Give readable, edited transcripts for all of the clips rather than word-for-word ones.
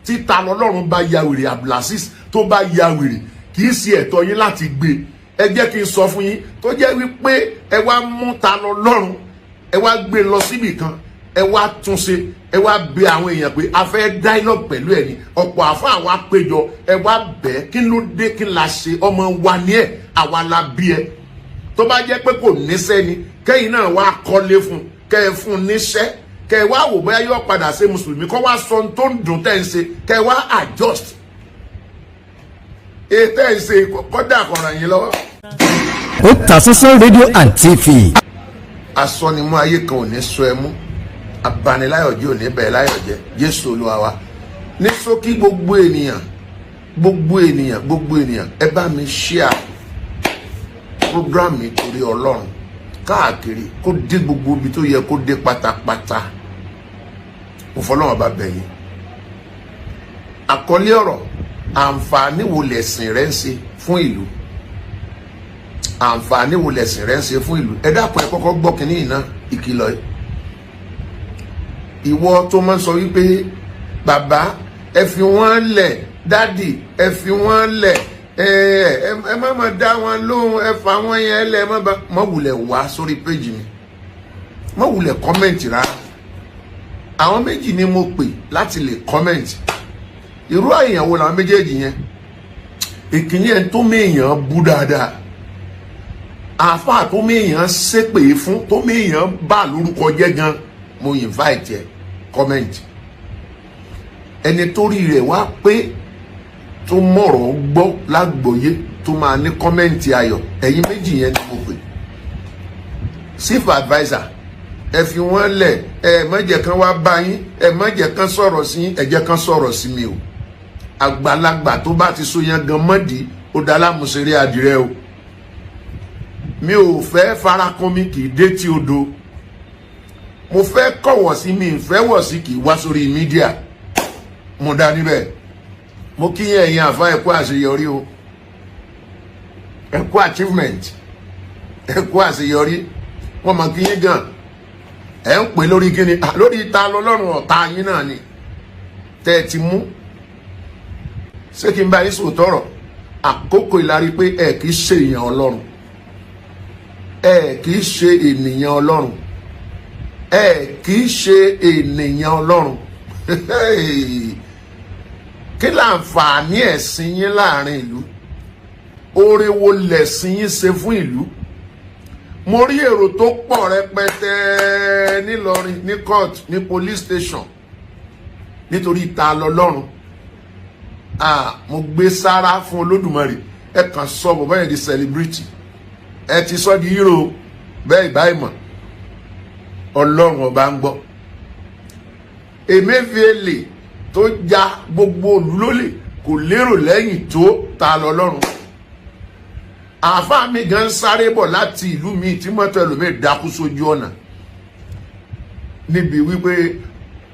Títa lọ́lọ́run bá ya wèrè, Abdulaziz tó bá ya wèrè, kì í ṣe ẹ̀tọ́ yín láti gbé. Ẹ jẹ́ kí n sọ fún yín, tó jẹ́ wípé ẹ wá mú ta lọ́lọ́run, ẹ wá gbé lọ síbì kan, ẹ wá túnṣe, ẹ wá bẹ àwọn èèyàn pé a fẹ́ dialogue pẹ̀lú ẹ̀ ní ọ̀pọ̀ àfa àwa péjọ, ẹ wá bẹ̀ kí ló dé, kí la ṣe, ọmọ wa ní ẹ̀, àwa la bí ẹ. Tó bá jẹ́ pé kò níṣẹ́ ni, kẹ́yìn náà wá kọ́lé fún, kẹ́ ẹ fún níṣẹ́, kẹ́ ẹ wá wò bóyá yóò padà ṣe mùsùlùmí, kọ́ wá sọ ohun tó ń dùn tẹ́ ń ṣe, kẹ́ ẹ wá adjust ètò ẹ̀ ń ṣe kọ́dà kọ̀ọ̀ràn yín lọ́wọ́. Otasansan Radio and TV. Asọ́nimú ayé kan ò ní sọ ẹ mú, abaniláyọ̀jẹ́ ò ní bẹ̀ẹ́ láyọ̀jẹ́. Jésù Olúwa wa. Ní ṣókí, gbogbo ènìyàn, gbogbo ènìyàn, gbogbo ènìyàn, ẹ bá mi share program mi torí Ọlọ́run káàkiri, kó dé gbogbo ibi tó yẹ kó dé pátápátá. Mo fọlọ́wọ́n bá bẹ̀ yín. Àkọlé ọ̀rọ̀: àǹfààní wo lẹ̀sìn rẹ̀ ń ṣe fún ìlú? Àǹfààní wo lẹ̀sìn rẹ̀ ń ṣe fún ìlú? Ẹ dákun, ẹ kọ́kọ́ gbọ́ kínní yìí náà, ìkìlọ̀ yìí. Ìwọ tó máa ń sọ wípé, "Bàbá, ẹ fi wọ́n lẹ̀. Daddy, ẹ fi wọ́n lẹ̀. Ẹ ẹ má má dá wọn lóhùn, ẹ fà wọ́n yẹn lẹ̀," má bá má wulẹ̀ wá sórí péjì mi, má wulẹ̀ comment rárá. Àwọn méjì ni mo pè láti lè comment. Irú àyàn wo làwọn méjèèjì yẹn? Ìkíní, ẹ̀ tó méèyàn bú dáadáa, àáfàá tó méèyàn ṣépè fún, tó méèyàn bá lórúkọ jẹ́ gan, mo invite ẹ comment. Ẹni tó rí rẹ̀ wá pé, tó mọ̀rọ̀ gbọ́ lágbòye, tó máa ní comment ayọ̀, ẹ̀yin méjì yẹn ni mo pè. Chief adviser, ẹ fi wọ́n lẹ̀, ẹ má jẹ́ kán wá bá yín, ẹ má jẹ́ kán sọ̀rọ̀ sí yín, ẹ jẹ́ kán sọ̀rọ̀ sí mi o. Àgbàlagbà tó bá ti so yẹn gan mọ́dì, ó dá lámùsẹ̀rẹ̀ àdìrẹ o. Mi ò fẹ́ farakun, mi kì í dé tí odò. Mo fẹ́ kọ̀wọ̀ sí mi, ìfẹ́ wọ̀ sí kì í wá sórí media. Mo dá níbẹ̀. Mo kí yẹn, ẹ̀yin àfa, ẹ̀kú àṣeyọrí o, ẹ̀kú achievement, ẹ̀kú àṣeyọrí. Wọ́n mọ̀ kí yín gan. Ẹ̀ ń pè lórí kíni? Lórí ta lọ́lọ́run ọ̀tá yín náà ni tẹ́ ẹ ti mú. Ṣé kí n bá yín sòótọ́ ọ̀rọ̀? Àkókò ìlarí pé ẹ kì í ṣe èèyàn Ọlọ́run, ẹ kì í ṣe ènìyàn Ọlọ́run, ẹ kì í ṣe ènìyàn Ọlọ́run. Kí láǹfààní ẹ̀sìn yín láàrin ìlú? Oore wo lẹ̀sìn yín ṣe fún ìlú? Mo rí èrò tó pọ̀ rẹpẹtẹ nílọrin, ní court, ní police station, nítorí ta lọ́lọ́run. Ah, mo gbé sára fún Olódùmarè. Ẹ kàn sọ bàbá yẹn di celebrity, ẹ ti sọ di hero bẹ́ẹ̀ ìbáyìí mọ̀. Ọlọ́run Ọba ń gbọ́. Emefiele tó ja gbogbo òlú lólè kò lérò lẹ́yìn tó ta lọ́lọ́run. Àáfàá mi gan sáré bọ̀ láti ìlú mi tí mọ́tò ẹlòmíì dákú sójú ọ̀nà níbi wípé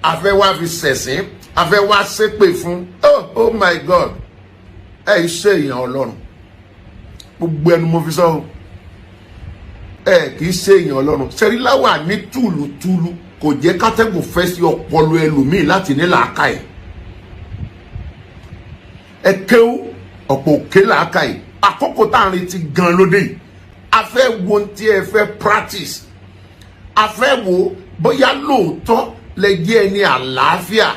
a fẹ́ wá fi ṣẹ̀sín, a fẹ́ wá ṣépè fún. Oh, oh my God, ẹ ṣe èèyàn Ọlọ́run. Gbogbo ẹnu mo fi sọ o, ẹ kì í ṣe èèyàn Ọlọ́run. Sẹ́ríláwà ní tùlùtùlù kò jẹ́ kátẹ́gùn fẹ́ sí ọpọlọ ẹlòmíì láti ní làákàyè. Ẹ kéwú, ọ̀pọ̀ òkè làákàyè. Àkókò tá à ń retí gan lóde yìí. A fẹ́ wo ohun tí ẹ fẹ́ practice, a fẹ́ wo bóyá lóòótọ́ lẹ jẹ́ ẹni àlàáfíà.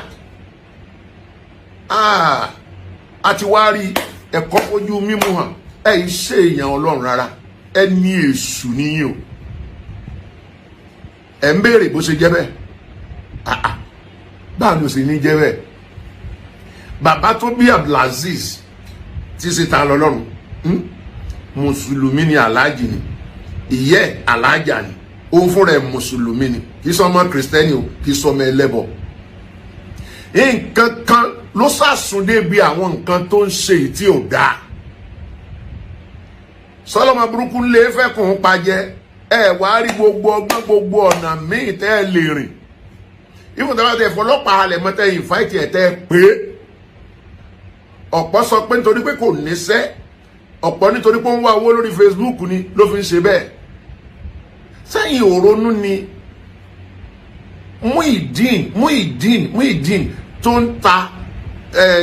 A ti wá rí ẹ̀kọ́ fojú mímú hàn. Ẹ yìí ṣe èèyàn Ọlọ́run rárá, ẹni èṣù níyìn o. Ẹ̀ ń béèrè bó ṣe jẹ́ bẹ́ẹ̀. Báwo ló ṣe ní jẹ́ bẹ́ẹ̀? Bàbá tó bí Abdulaziz tí ṣe ta lọ́lọ́run, Mùsùlùmí ni, aláàjì ni ìyẹ́, aláàjà ni òun fúnra ẹ̀, mùsùlùmí ni, kì í sọmọ kìrìsìtẹ́nì o, kì í sọmọ ẹlẹ́bọ. Nǹkan kan ló sàsùn débi àwọn nǹkan tó ń ṣe tí ò dáa. Sọlọmọ burúkú ń lé fẹkùn pajẹ. Ẹ wàá rí gbogbo ọgbọ́n, gbogbo ọ̀nà míì tẹ́ ẹ lè rìn. Ìfún tẹ́ bá tẹ fọlọ́pàá alẹ̀ mọ́tẹ́ ìfáìtì ẹ̀ tẹ́ ẹ pé ọ̀pọ̀ sọ pé nítorí pé kò níṣẹ́, ọ̀pọ̀ nítorí pé ó ń wá owó lórí Facebook ni ló fi ń ṣe bẹ́ẹ̀. Sẹ́yìn òrónú ni Muideen, Muideen, Muideen tó ń ta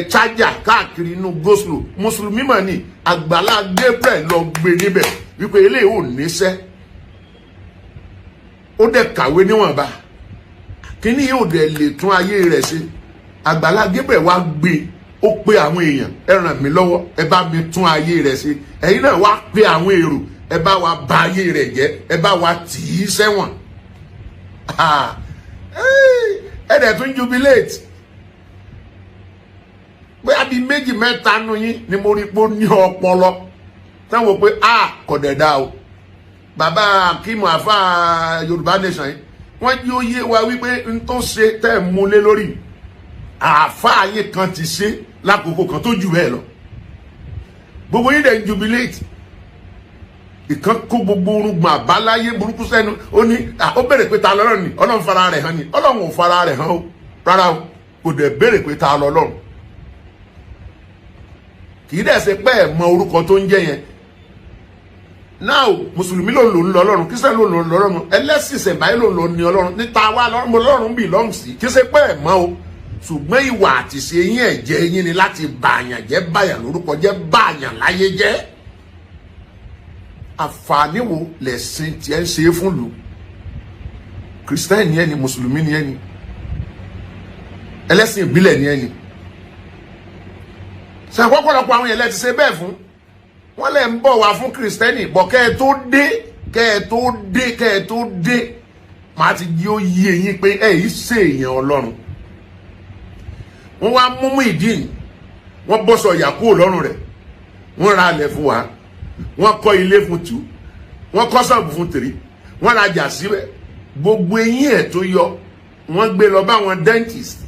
Charger káàkiri inú go slow. Mùsùlùmí mà ní Àgbàlá Gabriel lọ gbé níbẹ̀ wípé eléyìí ò níṣẹ́, ó dẹ̀ kàwé níwọ̀nba, kíní yóò dẹ̀ lè tún ayé rẹ̀ ṣe. Àgbàlá Gabriel wá gbé, ó pe àwọn èèyàn, "Ẹ ràn mí lọ́wọ́, ẹ bá mi tún ayé rẹ̀ ṣe." Ẹ̀yin náà wá pe àwọn èrò, ẹ bá wa bà ayé rẹ̀ jẹ́, ẹ bá wa tì í sẹ́wọ̀n. Ẹ dẹ̀ tún jubilate. Bóyá bíi méjì mẹ́ta nu yín ni mo rí pé ó ní ọpọlọ táwọn pé a kò dẹ̀ dá o. Bàbá Akeem Afa Yorùbá Nation yìí, wọ́n jí ó yé wa wípé n tó ṣe tẹ́ ẹ̀ mú lé lórí, àáfàá yín kan ti ṣe lákòókò kan tó jù bẹ́ẹ̀ lọ. Gbogbo yín dẹ̀ ń jubilate. Ìkan kó gbogbo orúngbọ̀n àbáláyé burúkú sẹ́nu, ó ní ó béèrè pé ta lọ́lọ́run ni. Ọlọ́run fara rẹ̀ hàn ni? Ọlọ́run ò fara rẹ̀ hàn o, rárá o. Kò dẹ̀ béèrè pé ta lọ́lọ́run. Kì í dẹ̀ ṣe pé ẹ̀ mọ orúkọ tó ń jẹ́ yẹn. Now, mùsùlùmí ló ń lò ń lọ ọlọ́run, Christian ló ń lò ń lọ ọlọ́run, ẹlẹ́sìn ìṣẹ̀mbáyé ló ń lò ní ọlọ́run níta wá lọ́run belong sí. Kì í ṣe pé ẹ̀ mọ́ o, ṣùgbọ́n ìwà àtìṣe yín, ẹ̀jẹ̀ yín ni láti bàyàn jẹ́, bàyàn lórúkọ jẹ́, bàyàn láyé jẹ́. Àǹfààní wo lẹ̀sìn tiẹ̀ ń ṣe é fún lù? Christian ni ẹni, mùsùlùmí ni ẹni, ẹlẹ́sìn ìbílẹ̀ ni ẹni. Ṣàpọ̀pọ̀lọpọ̀ àwọn yẹn lẹ ti ṣe bẹ́ẹ̀ fún wọ́n lẹ̀ ń bọ̀ wá fún Christian bọ̀. Kẹ́ ẹ tó dé, kẹ́ ẹ tó dé, kẹ́ ẹ tó dé, màá ti jí ó yé yín pé ẹ yìí ṣe èèyàn Ọlọ́run. Wọ́n wá mú Muyideen, wọ́n bọ́ sọ ìyà kúrò lọ́rùn rẹ̀, wọ́n ra alẹ̀ fún wa, wọ́n kọ́ ilé fún two, wọ́n kọ́ ṣọ́ọ̀bù fún three, wọ́n rajà síbẹ̀. Gbogbo eyín ẹ̀ tó yọ, wọ́n gbé lọ bá àwọn dentist,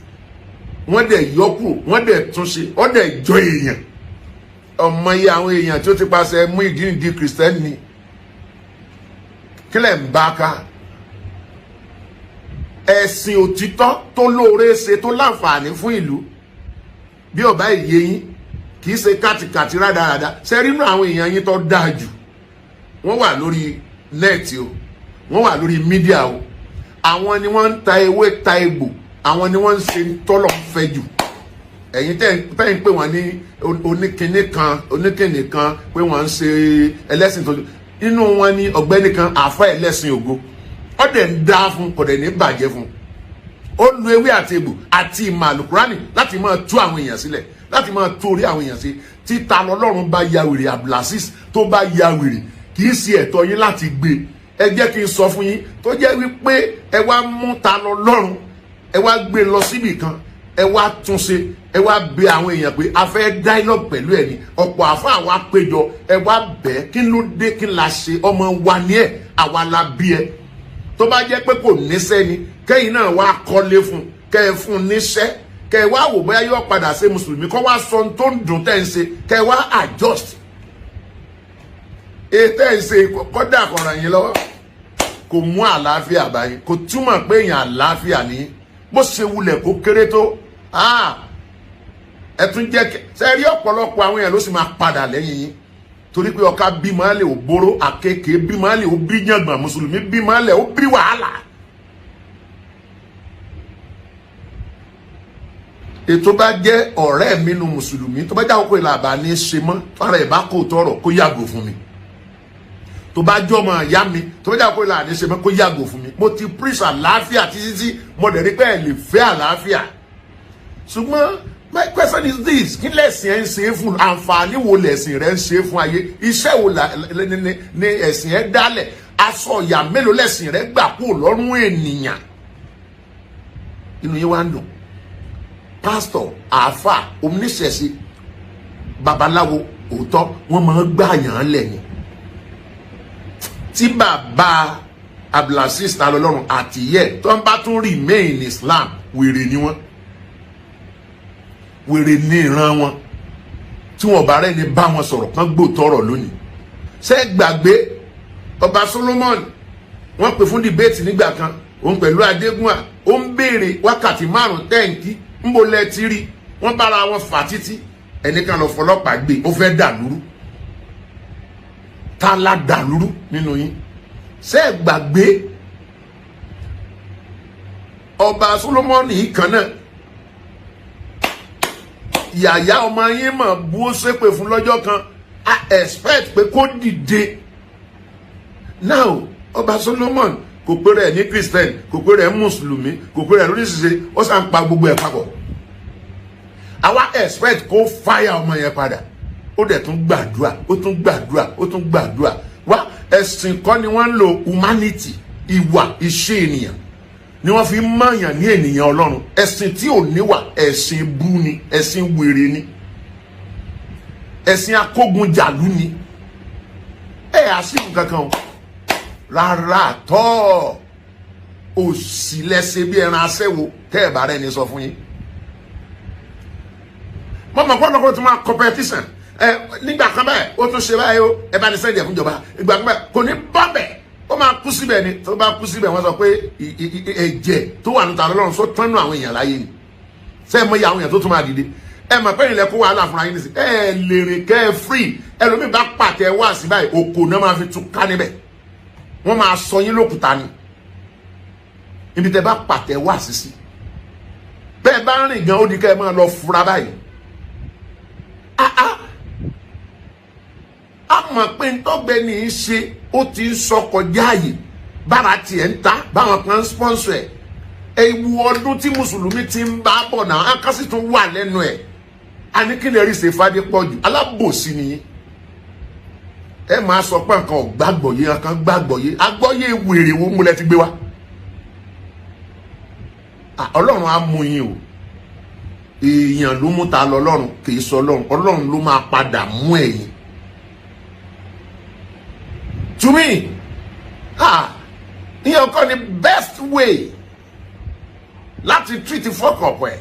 wọ́n dẹ̀ yọ kúrò, wọ́n dẹ̀ túnṣe, wọ́n dẹ̀ jọ èèyàn. Ọmọ iye àwọn èèyàn tí ó ti paṣẹ Muyideen di Christian ni. Kílẹ̀ ń bá ká ẹ̀sìn òtítọ́ tó lóore ṣe, tó láǹfààní fún ìlú? Bí ọba ìyé yín, kì í ṣe kàtìkàtì rádaràda. Ṣe rí inú àwọn èèyàn yín tó dáa jù, wọ́n wà lórí net o, wọ́n wà lórí media o. Àwọn ni wọ́n ń ta ewé, ta egbò, àwọn ni wọ́n ń ṣe tọ́lọ̀ fẹ́ jù. Ẹ̀yin tẹ́ ń pè wọ́n ní oníkinní kan, oníkinní kan, pé wọ́n ń ṣe ẹlẹ́sìn tó inú wọn ní ọ̀gbẹ́ni kan, àáfà ẹlẹ́sìn ògo, ó dẹ̀ ń dá fún, kò dẹ̀ ní bàjẹ́ fún. Ó lu ewé àti egbò àti ìmọ̀ àlùkùránì láti máa tú àwọn èèyàn sílẹ̀, láti máa tú orí àwọn èèyàn sí. Títa lọ́lọ́run bá ya wèrè, Abdulaziz tó bá ya wèrè, kì í ṣe ẹ̀tọ́ yín láti gbé. Ẹ jẹ́ kí n sọ fún yín, tó jẹ́ wípé ẹ wá mú ta lọ́lọ́run, ẹ wá gbé lọ síbì kan, ẹ wá túnṣe, ẹ wá bẹ àwọn èèyàn pé a fẹ́ dialogue pẹ̀lú ẹ̀ ní ọ̀pọ̀ àfa wa péjọ, ẹ wá bẹ̀, kí ló dé? Kí la ṣe? Ọmọ wa ní ẹ̀, àwa la bí ẹ. Tó bá jẹ́ pé kò níṣẹ́ ni, kẹ́yìn náà wá kọ́lé fún, kẹ́ ẹ fún níṣẹ́, kẹ́ ẹ wá wò bóyá yóò padà ṣe mùsùlùmí, kọ́ wá sọ tó ń dùn tẹ́ ń ṣe, kẹ́ ẹ wá adjust ètò ẹ̀ ń ṣe. Kọ́dà kọ̀ràn yín lọ́wọ́, kò mú àlàáfíà báyìí, kò túmọ̀ pé èèyàn àlàáfíà ní bó ṣe wulẹ̀ kó kéré tó. Ẹ tún jẹ́ ṣe rí ọ̀pọ̀lọpọ̀ àwọn èèyàn ló sì máa padà lẹ́yìn yín, torí pé ọ̀ka bímọ lè ò bóró, àkekèé bímọ lè ó bí yàngbọ̀n, mùsùlùmí bímọ lè ó bí wàhálà. Ètò bá jẹ́ ọ̀rẹ́ mi nu mùsùlùmí, tó bá jẹ́ àkókò ìlà àbá ní í ṣe mọ́, fara ẹ̀ bá kó tọrọ, kó yàgò fún mi. Tó bá jọ́ ọmọ ìyá mi, tó bá jẹ́ àkókò ìlà àní ṣe mọ́, kó yàgò fún mi. Mo ti preach àlàáfíà títí tí mo dẹ̀ rí pé ẹ̀ lè fẹ́ àlàáfíà. Ṣùgbọ́n my question is this: kí lẹ̀sìn ẹ̀ ń ṣe é fún? Àǹfààní wo lẹ̀sìn rẹ̀ ń ṣe é fún ayé? Iṣẹ́ wo ni ẹ̀sìn ẹ̀ dálẹ̀? Aṣọ ìyà mélòó lẹ̀sìn rẹ̀ gbà kúrò lọ́rùn ènìyàn? Inú yín wá ń dùn. Pásítọ̀, àáfà, oníṣẹ̀ṣe, babaláwo, òótọ́ wọ́n máa ń gbà yàn án lẹ̀ ni. Tí bàbá Abdulaziz Talọ́lọ́run àtìyẹ tó ń bá tún remain Islam, wèrè ni wọ́n, wèrè ní ìran wọn. Tí wọn bá rẹ́ni bá wọn sọ̀rọ̀ kán gbòtọ́rọ̀ lónìí. Ṣé gbàgbé ọba Solomon? Wọ́n pè fún debate nígbà kan, òun pẹ̀lú Adégúnwà. Ó ń béèrè wákàtí 5 tẹ́ǹkì ńbo lẹ ti rí. Wọ́n bára wọn fà títí, ẹnìkan lọ fọlọ́pàá gbé, ó fẹ́ dàlúrú. Ta la dàlúrú nínú yín? Ṣé gbàgbé ọba Solomon yìí kan náà? Yàyà ọmọ yín mọ̀ bú ó ṣépè fún lọ́jọ́ kan, a expect pé kó dìde. Now, Ọba Solomon kò pé rẹ̀ ní Christian, kò pé rẹ̀ mùsùlùmí, kò pé rẹ̀ lórí ṣiṣẹ́, ó sàn pa gbogbo ẹ̀ papọ̀. Àwa expect kó fire ọmọ yẹn padà. Ó dẹ̀ tún gbàdúrà, ó tún gbàdúrà, ó tún gbàdúrà. Wá, ẹ̀sìn kọ́ ni wọ́n ń lo. Humanity, ìwà ìṣe ènìyàn ni wọ́n fi ń mọ̀yàn ní ènìyàn Ọlọ́run. Ẹ̀sìn tí ò níwà, ẹ̀sìn bú ni, ẹ̀sìn wèrè ni, ẹ̀sìn akógunjàlú ni. Ẹ̀ àṣìkò kankan o rárá tọ́ òsì lẹ́sẹ̀ bí ẹran aṣẹ́wó tẹ́ ẹ̀ bá rẹ̀ ní sọ fún yín. Mọ̀mọ́ pọ́nlọ́kọ́ tó máa competition ẹ nígbà kan báyìí, ó tún ṣe báyìí o, ẹ bá ní send ẹ̀ fún ìjọba. Ìgbà kan báyìí, kò ní bọ́ bẹ̀, ó máa kú síbẹ̀ ni. Tó bá kú síbẹ̀, wọ́n sọ pé ẹ̀jẹ̀ tó wà níta lọ́rùn só tánú àwọn èèyàn láyé ni. Ṣé ẹ mọ iye àwọn èèyàn tó tún máa dìde? Ẹ mọ̀ pé ìlẹ̀ kó wàhálà fúnra yín nísìnyí. Ẹ lè rìn kẹ́ ẹ free. Ẹlòmíì bá pàtẹ wá sí báyìí, òkò náà máa fi tún ká níbẹ̀, wọ́n máa sọ yín lókùúta ni ibi tẹ́ bá pàtẹ wá sí. Bẹ́ẹ̀ bá rìn gan, ó di kẹ́ ẹ máa lọ fura báyìí. Ah ah, a mọ̀ pé ntọ́gbẹ́ ní í ṣe, ó ti ń sọ kọjá àyè bára tiẹ̀ ń ta báwọn kan ń sponsor ẹ̀. Ewu ọdún tí mùsùlùmí ti ń bá bọ̀ náà, akásí tún wà lẹ́nu ẹ̀. A ní kí lè rí ṣe Fádépọ̀jù, alábòsí nìyí. Ẹ máa sọ pé nǹkan ò gbàgbọ́ yé, nǹkan gbàgbọ́ yé, agbọ́yé wèrè wo múlẹ̀ ti gbé wa? Ọlọ́run á mú yín o. Èèyàn ló mú ta lọ Ọlọ́run, kì í sọ Ọlọ́run. Ọlọ́run ló máa padà mú ẹ̀yin. To me, ìyẹn kọ́ ni best way láti treat fuck up ẹ̀.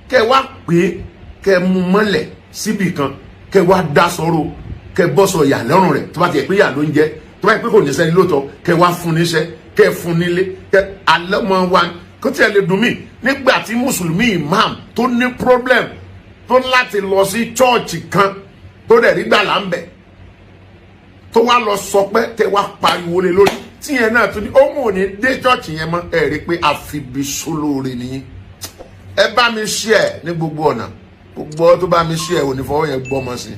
Kẹ wá pé kẹ mú mọ́lẹ̀ síbì kan, kẹ wá dá sọ̀rọ̀, kẹ bọ́ sọ ìyà lọ́rùn rẹ̀. Tó bá tiẹ̀ pé ìyà ló ń jẹ́, tó bá yẹ pé kò ní sẹ́ni lóòótọ́, kẹ wá fún níṣẹ́, kẹ fún nílé, kẹ alẹ́ mọ́ wa kó tiẹ̀ lè dùn mí. Nígbà tí mùsùlùmí imam tó ní problem, tó láti lọ sí chọ́ọ̀chì kan, tó dẹ̀ rí gbàlà ń bẹ̀, tó wá lọ sọ pé tẹ wá pariwo lé lórí, tíyẹn náà tún ní òun ò ní dé chọ́ọ̀chì yẹn mọ́. Ẹ rí i pé àfibisólóore nìyí. Ẹ bá mi share ní gbogbo ọ̀nà. Gbogbo ọ tó bá mi share, ò ní fọwọ́ yẹn gbọ́mọ sí i.